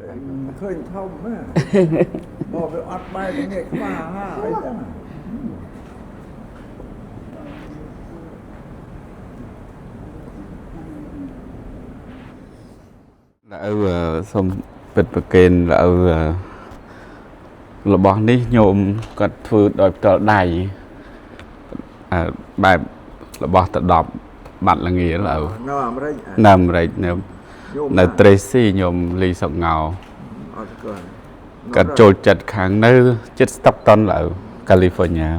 ឃើញធំណាបើវាអត់បែបនេះខ្វះហាអីចឹង ឪសូមពិតប្រកេនឪរបស់នេះញោមគាត់ធ្វើដោយផ្ទាល់ដៃបែបរបស់តដប់បាត់ល្ងាឪ នៅអាមេរិក នៅអាមេរិកនៅត្រេស៊ីញោមលីសុកងោ អត់ស្គាល់ គាត់ចូលចិត្តខាងនៅចិត្តស្តុកតុនឪកាលីហ្វ័រញ៉ា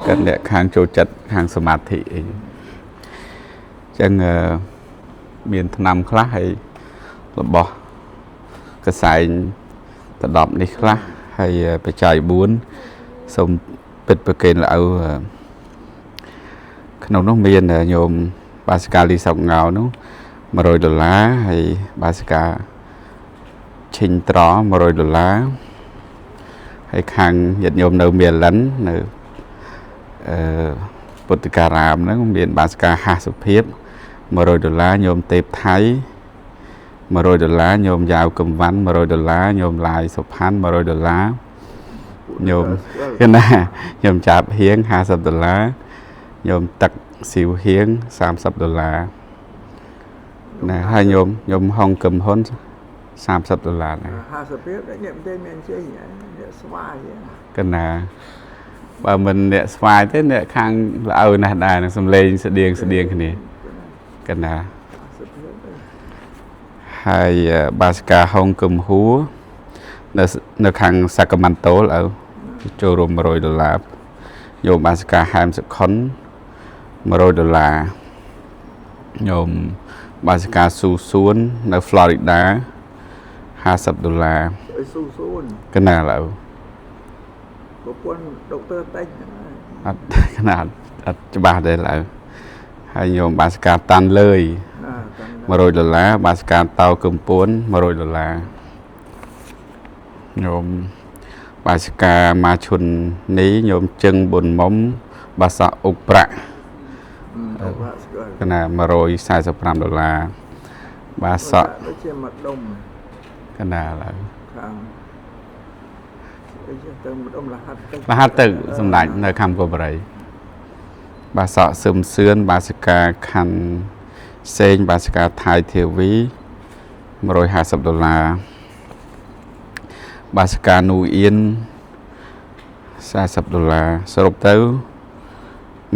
គាត់អ្នកខាងចូលចិត្តខាងសមាធិអីចឹងមានថ្នាំខ្លះហើយរបស់កសែងតដប់នេះខ្លះហើយបច្ច័យ4សូមពិតប្រកេនឪក្នុងនោះមានញោមបាសិកាលីសុកងោនោះ100ដុល្លារហើយបាសិកាឈិញត្រ100ដុល្លារហើយខាងញាតិញោមនៅមៀលិននៅពុទ្ធការាមហ្នឹងមានបាសិកាហាសុភាព100ដុល្លារញោមទេពថៃ100ដុល្លារញោមយ៉ាវកំវ៉ាន់100ដុល្លារញោមឡាយសុផាន់100ដុល្លារញោមកណាញោមចាប់ហៀង50ដុល្លារញោមទឹកស៊ីវហៀង30ដុល្លារណាហើយញោមហុងកឹមហ៊ុន30ដុល្លារណា 50រៀលអ្នកមិនទេមានជ័យអ្នកស្វាយក ណាបើមិនអ្នកស្វាយទេអ្នកខាងល្អៅណាស់ដែរនឹងសំលេងស្តៀងស្តៀងគ្នាកណាហើយបាសិកាហុងកឹមហួរនៅខាងសាកាម៉ាន់តូលឪចូលរួម100ដុល្លារញោមបាសិកាហែមសុខុន100ដុល្លារញោមបាសិកាស៊ូសួននៅ Florida 50ដុល្លារ ស៊ូសួនកណាឡើ ប្រពន្ធដុកទ័រតិចអត់កណាអត់ច្បាស់ទេឡើហើយញោមបាសិកាតាន់លើយ100ដុល្លារបាសិកាតោកំពួន100ដុល្លារញោមបាសិកាម៉ាឈុននេះញោមជឹងប៊ុនមុំបាសកអុកប្រាក់កណា145ដុល្លារបាសក ដូចជាមួយដុំកណាឡើយខាងអីទៅម្ដុំលហាត់ទឹកលហាត់ទឹកសម្ដេចនៅខំកូបរីបាសកសឹមសឿនបាសិកាខណ្ឌសេងបាសិកាថៃធាវី150ដុល្លារបាសិកានូអៀន40ដុល្លារសរុបទៅ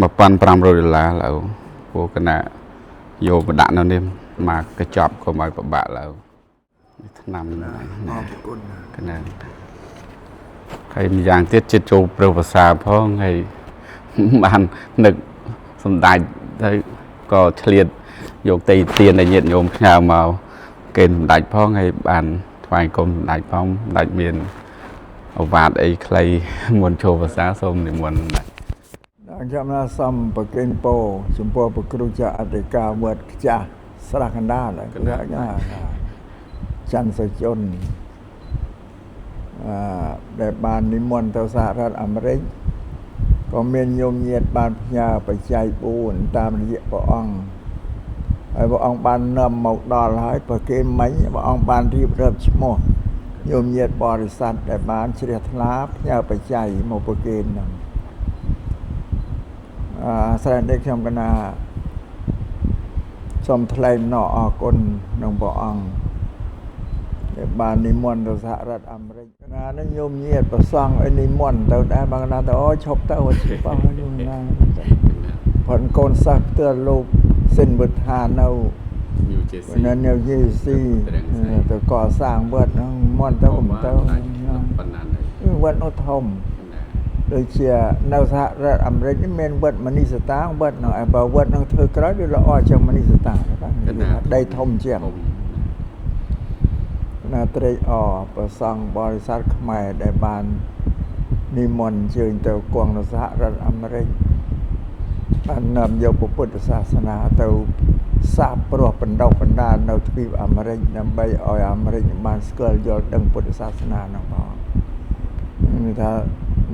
1500ដុល្លារឡើយពួកគណៈយកមកដាក់នៅនេះមកកញ្ចប់កុំឲ្យពិបាកឡើយថ្នាំ អរគុណ កណាហើយម្យ៉ាងទៀតចិត្តចូលព្រះភាសាផងហើយបាននឹកសម្ដេចទៅក៏ឆ្លៀតយកទេទានឲ្យញាតិញោមផ្ញើមកគេសម្ដេចផងហើយបានថ្វាយគុំសម្ដេចផងសម្ដេចមានឱវាទអីខ្លីមុនចូលភាសាសូមនិមន្តសម្ដេច ខ្ញុំណាសំប្រកេនពោចំពោះព្រះគ្រូចាអធិការវត្តខ្ចាស់ស្រះកណ្ដាលច័ន្ទសជនដែលបាននិមន្តទៅសហរដ្ឋអាមេរិកក៏មានញោមញាតបានផ្ញើបច្ច័យ4តាមរយៈព្រះអង្គហើយព្រះអង្គបាននាំមកដល់ហើយប្រគេនមិញព្រះអង្គបានរៀបរាប់ឈ្មោះញោមញាតបរិស័ទដែលបានជ្រះថ្លាផ្ញើបច្ច័យមកប្រគេនហ្នឹងស្រែនេះខ្ញុំកណាសូមថ្លែងអំណរអរគុណនឹងព្រះអង្គដែលបាននិមន្តទៅសហរដ្ឋអាមេរិកកណានេះញោមញាតប្រសង់ឲ្យនិមន្តទៅដែរបើកណាទៅអូឈប់ទៅអូឈប់អស់ញោមណាផនកូនសិស្សផ្ទាល់លោកសិនវុធានៅនៅញូជេស៊ីទៅកសាងវត្តហ្នឹងមន្តទៅកុំទៅវត្តនោះធំដូចជានៅសហរដ្ឋអាមេរិកនេះមានវត្តមនីសតាវត្តនោះបើវត្តនោះធ្វើក្រោយវាល្អជាងមនីសតាដីធំជាងណាត្រេកអរប្រសង់បរិស័ទខ្មែរដែលបាននិមន្តអញ្ជើញទៅគង់នៅសហរដ្ឋអាមេរិកបាននាំយកពុទ្ធសាសនាទៅសាបព្រោះបណ្ដុះបណ្ដាលនៅទ្វីបអាមេរិកដើម្បីឲ្យអាមេរិកបានស្គាល់យល់ដឹងពុទ្ធសាសនានោះផង គឺថា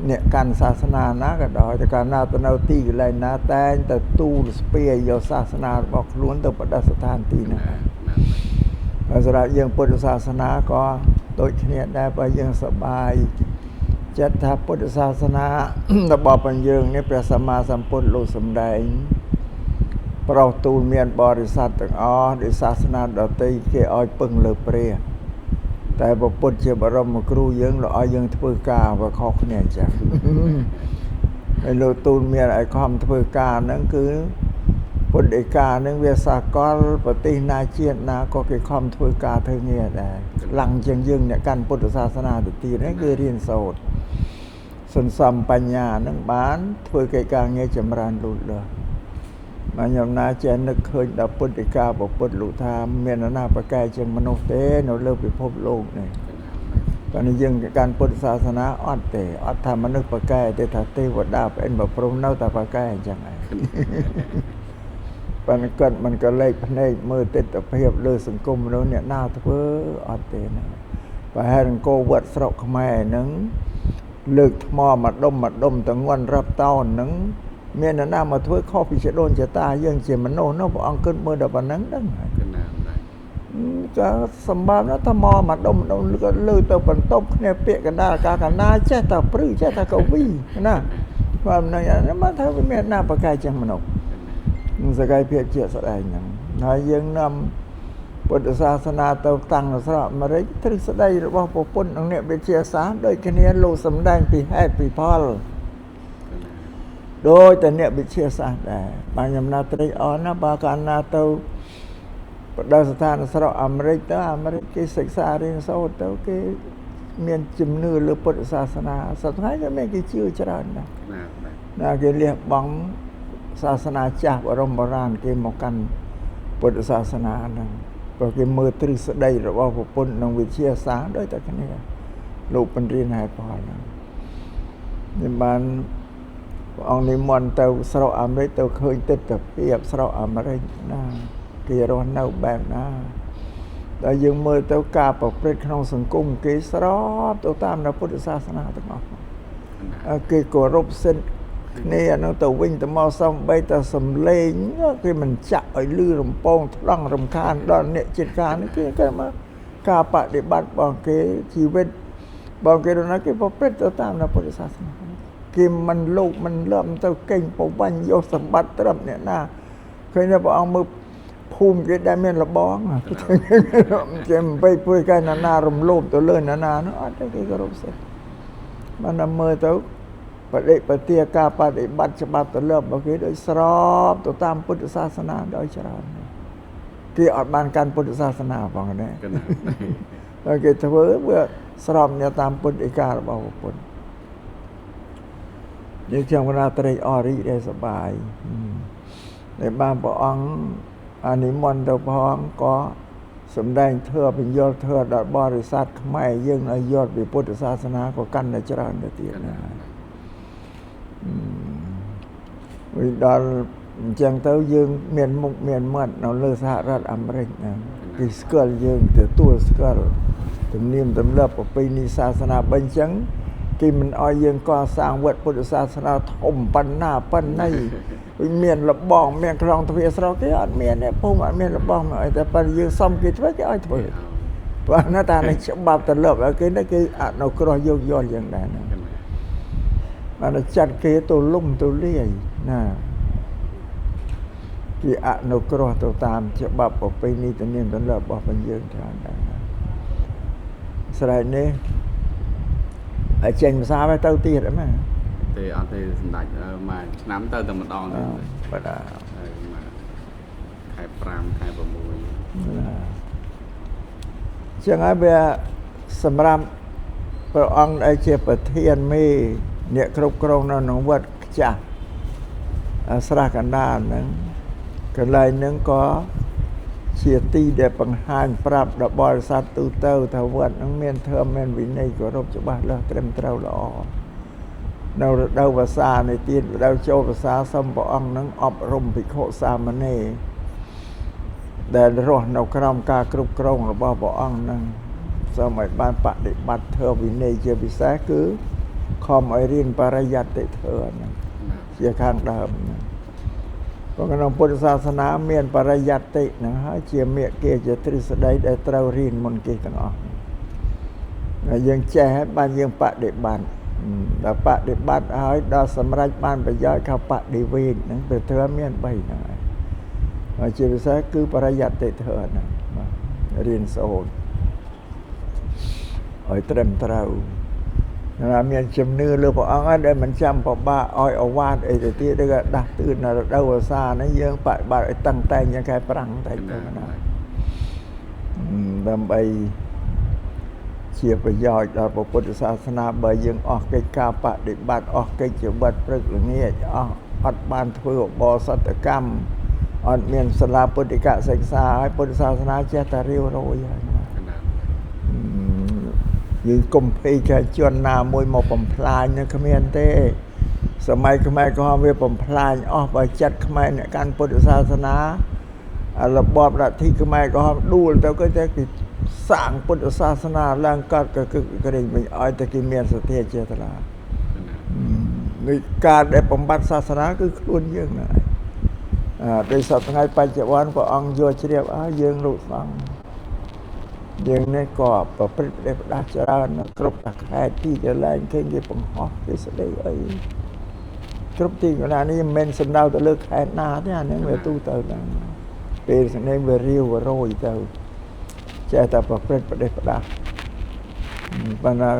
អ្នកកាន់សាសនាណាក៏ដោយតែកាលណាទៅនៅទីកន្លែងណាតែងតែទូលស្ពាយយកសាសនារបស់ខ្លួនទៅបដិស្ថានទីហ្នឹង ហើយសម្រាប់យើងពុទ្ធសាសនាក៏ដូចគ្នាដែរបើយើងសប្បាយចិត្តថាពុទ្ធសាសនារបស់បញ្យើងនេះព្រះសម្មាសម្ពុទ្ធលោកសម្ដែងប្រោសទូលមានបរិស័ទទាំងអស់ដោយសាសនាដទៃគេឲ្យពឹងលើព្រះតែព្រះពុទ្ធជាបរមគ្រូយើងលោកឲ្យយើងធ្វើការវាខុសគ្នាអញ្ចឹងហើយលោកទូលមានឲ្យខំធ្វើការហ្នឹងគឺពុទ្ធដីកាហ្នឹងវាសាកលប្រទេសណាជាតិណាក៏គេខំធ្វើការធ្វើងារដែរខ្លាំងជាងយើងអ្នកកាន់ពុទ្ធសាសនាទៅទៀតហ្នឹងគេរៀនសូត្រសន្សំបញ្ញាហ្នឹងបានធ្វើកិច្ចការងារចម្រើនលូតលាស់បាទខ្ញុំណាចេះនឹកឃើញដល់ពុទ្ធដីកាព្រះពុទ្ធលោកថាមានណាប្រកែជាងមនុស្សទេនៅលើពិភពលោកនេះតែនេះយើងកាន់ពុទ្ធសាសនាអត់ទេអត់ថាមនុស្សប្រកែទេថាទេវតាប្អិនប្រព្រំនៅតែប្រកែអញ្ចឹងឯងប៉ុន្តែគាត់មិនក៏លេចភ្នែកមើលទិដ្ឋភាពលើសង្គមមនុស្សអ្នកណាធ្វើអត់ទេណាប្រហែលអង្គរវត្តស្រុកខ្មែរហ្នឹងលើកថ្មមួយដុំមួយដុំតងន់រាប់តោនហ្នឹងមានអ្នកណាមកធ្វើខុសពីចដូនចតាយើងជាមនុស្សនោះព្រះអង្គគិតមើលដល់ប៉ុណ្ណឹងដឹងហើយក៏សម្បើមណាស់ថ្មមួយដុំដុំក៏លើទៅបន្ទប់គ្នាពាក្យកណ្ដាលកាកណាចេះតែព្រឺចេះតែកវីណាបាទហ្នឹងមកថាវាមានណាប្រកែជាងមនុស្សសកលភាពជាស្ដែងហ្នឹងហើយយើងនាំពុទ្ធសាសនាទៅតាំងនៅស្រុកអាមេរិកទ្រឹស្ដីរបស់ប្រពន្ធនិងអ្នកវិទ្យាសាស្ត្រដូចគ្នាលោកសម្ដែងពីហេតុពីផលដោយតែអ្នកវិទ្យាសាស្ត្រដែរបាទខ្ញុំណាត្រេកអរណាស់បើកាលណាទៅបដិស្ថានស្រុកអាមេរិកទៅអាមេរិកគេសិក្សារៀនសូត្រទៅគេមានជំនឿលើពុទ្ធសាសនាសប្តាហ៍ក៏មានគេជឿច្រើនណាស់ណាគេលះបង់សាសនាចាស់បរមបុរាណគេមកកាន់ពុទ្ធសាសនាហ្នឹងព្រោះគេមើលទ្រឹស្ដីរបស់ព្រះពុទ្ធនិងវិទ្យាសាស្ត្រដូចតែគ្នាលោកបង្រៀនហេតុផលហ្នឹងខ្ញុំបានព្រះអង្គនិមន្តទៅស្រុកអាមេរិកទៅឃើញទិដ្ឋភាពស្រុកអាមេរិកណាគេរស់នៅបែបណាដល់យើងមើលទៅការប្រព្រឹត្តក្នុងសង្គមគេស្របទៅតាមពុទ្ធសាសនាទាំងអស់គេគោរពសិទ្ធិគ្នានោះទៅវិញទៅមកសំបីតែសំលេងគេមិនចាក់ឲ្យលឺរំពងថ្លង់រំខានដល់អ្នកចិត្តខាងនេះគេមកការបដិបត្តិរបស់គេជីវិតរបស់គេនោះគេប្រព្រឹត្តទៅតាមពុទ្ធសាសនាគេមិនលោកមិនលំទៅកេងប្រវាញ់យកសម្បត្តិទ្រព្យអ្នកណាឃើញព្រះអង្គមើលភូមិគេដែលមានលបងគេមិនបីពួយកែណាណារំលោភទៅលើណាណានោះអត់ទេគេគោរពសិទ្ធិបានតែមើលទៅបដិបទាការបដិបត្តិច្បាប់ទៅលើរបស់គេដោយស្របទៅតាមពុទ្ធសាសនាដោយច្រើនគេអត់បានកាន់ពុទ្ធសាសនាផងដែរតែគេធ្វើវាស្របនៅតាមពុទ្ធដីការបស់ពុទ្ធយើងខ្ញុំកណាត្រេកអររីករាយសប្បាយដែលបានព្រះអង្គអនិមន្តទៅផងក៏សម្ដែងធម៌បញ្យល់ធម៌ដល់បរិស័ទខ្មែរយើងឲ្យយល់ពីពុទ្ធសាសនាក៏កាន់តែច្រើនទៅទៀតណាវិញដល់អញ្ចឹងទៅយើងមានមុខមានមាត់នៅលើសហរដ្ឋអាមេរិកណាគេស្គាល់យើងទទួលស្គាល់ទំនៀមទម្លាប់ប្រពៃណីសាសនាបើអញ្ចឹងគេមិនឲ្យយើងកសាងវត្តពុទ្ធសាសនាធំប៉ុណ្ណាប៉ុណ្ណីវិញមានលបងមានខ្លងទ្វារស្រុកគេអត់មានទេភូមិអត់មានលបងអីតែប៉ុន្តែយើងសុំគេធ្វើគេឲ្យធ្វើព្រោះណាតានេះច្បាប់ទម្លាប់ឲ្យគេនេះគេអនុគ្រោះយោគយល់យ៉ាងដែរណាបានចាត់គេទៅលំទៅលាយណាគេអនុគ្រោះទៅតាមច្បាប់ប្រពៃណីទំនៀមទម្លាប់របស់យើងច្រើនដែរស្រេចនេះហើយចេញភាសាទៅទៀតអីមែនទេអត់ទេសម្ដេចមួយឆ្នាំទៅតែម្ដងទេបាទហើយខែ5ខែ6ណាចឹងហើយវាសម្រាប់ព្រះអង្គដែលជាប្រធានមេអ្នកគ្រប់គ្រងនៅក្នុងវត្តខ្ចាស់ស្រះកណ្ដាលហ្នឹងកន្លែងហ្នឹងក៏ជាទីដែលបង្ហាញប្រាប់ដល់បរិស័ទទូទៅថាវត្តហ្នឹងមានធម៌មានវិន័យគោរពច្បាស់លាស់ត្រឹមត្រូវល្អនៅរដូវវស្សានេះទៀតរដូវចូលវស្សាសូមព្រះអង្គហ្នឹងអប់រំភិក្ខុសាមណេរដែលរស់នៅក្រោមការគ្រប់គ្រងរបស់ព្រះអង្គហ្នឹងសូមឲ្យបានបដិបត្តិធម៌វិន័យជាពិសេសគឺខំឲ្យរៀនបរិយត្តិធម៌ហ្នឹងជាខាងដើមហ្នឹង ព្រោះក្នុងពុទ្ធសាសនាមានបរិយត្តិហ្នឹងហើយជាមេគាជាទ្រឹស្ដីដែលត្រូវរៀនមុនគេទាំងអស់ហើយយើងចេះហើយបានយើងបដិបត្តិដល់បដិបត្តិហើយដល់សម្រេចបានប្រយោជន៍ខបដិវេធហ្នឹងព្រះធម៌មាន3ហ្នឹងហើយហើយជាពិសេសគឺបរិយត្តិធម៌ហ្នឹងបាទរៀនសូត្រឲ្យត្រឹមត្រូវណាមានជំនឿលើព្រះអង្គហើយដែលមិនចាំពិបាកឲ្យអវាទអីទៅទៀតឬក៏ដាស់តឿននៅរដូវវស្សានេះយើងបដិបត្តិឲ្យតឹងតែងយ៉ាងខែប្រាំងតែទៅណាដើម្បីជាប្រយោជន៍ដល់ពុទ្ធសាសនាបើយើងអស់កិច្ចការបដិបត្តិអស់កិច្ចជីវិតព្រឹកល្ងាចអស់អត់បានធ្វើឧបោសថកម្មអត់មានសាលាពុទ្ធិកសិក្សាហើយពុទ្ធសាសនាចេះតែរាវរយហើយណាយើងកុំភ័យថាជនណាមួយមកបំផ្លាញនឹងគ្មានទេសម័យខ្មែរក្រហមវាបំផ្លាញអស់បើចិត្តខ្មែរអ្នកកាន់ពុទ្ធសាសនារបបលទ្ធិខ្មែរក្រហមដួលទៅគេតែគេសាងពុទ្ធសាសនាឡើងកាត់ក៏គឺក្រែងវិញឲ្យតែគេមានសទ្ធាចេតនានៃការដែលបំបត្តិសាសនាគឺខ្លួនយើងហ្នឹងឯងដោយសប្តាហ៍ថ្ងៃបច្ចុប្បន្នព្រះអង្គយកជ្រាបហើយយើងលោកសង្ឃយើងនេះក៏ប្រព្រឹត្តប្រដាស់ច្រើនគ្រប់តែខេត្តទីកន្លែងឃើញគេបង្ហោះគេស្ដីអីគ្រប់ទីកន្លែងនេះមិនមែនសំដៅទៅលើខេត្តណាទេអានេះវាទូទៅហ្នឹងពេលស្នេហ៍វារាវរយទៅចេះតែប្រព្រឹត្តប្រទេសប្រដាស់ប៉ុន្តែ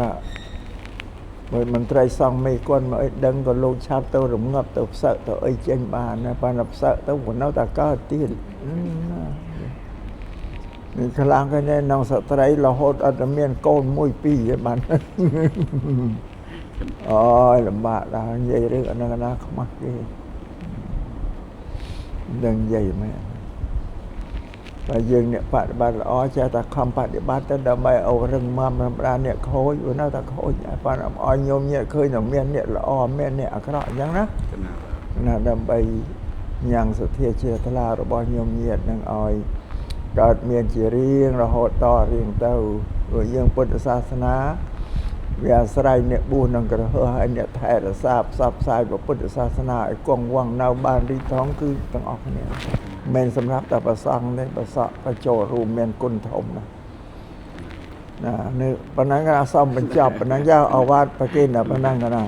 បើមន្ត្រីសង្ឃមេគុណមកអីដឹងក៏លោកឆាប់ទៅរងាប់ទៅផ្សឹកទៅអីចេញបានណាប៉ុន្តែផ្សឹកទៅក៏នៅតែកើតទៀតនេះខ្លាំងគេក្នុងស្ត្រីរហូតអត់មានកូនមួយពីរទេបានអូយលំបាកដល់និយាយរឿងអាហ្នឹងណាខ្មាស់គេដឹងនិយាយមែនបើយើងអ្នកបដិបត្តិល្អចេះតែខំបដិបត្តិទៅដើម្បីឲ្យរឹងមាំធម្មតាអ្នកខូចវានៅតែខូចប៉ុន្តែឲ្យញោមញាតិឃើញតែមានអ្នកល្អមានអ្នកអាក្រក់អញ្ចឹងណាណាដើម្បីញ៉ាំងសទ្ធាជ្រះថ្លារបស់ញោមញាតិនឹងឲ្យកើតមានជារៀងរហូតតរៀងទៅព្រោះយើងពុទ្ធសាសនាវាអាស្រ័យអ្នកបួសនិងក្រហោះហើយអ្នកថែរក្សាផ្សព្វផ្សាយពុទ្ធសាសនាឲ្យគង់វង្សនៅបានរីកធំគឺទាំងអស់គ្នាមិនសម្រាប់តែប្រសង់ទេប្រសក់ក៏ចូលរួមមានគុណធំណាស់ណានេះប៉ុណ្ណឹងក៏សមបញ្ចប់ប៉ុណ្ណឹងយកអវាទប្រគេនតែប៉ុណ្ណឹងក៏ណា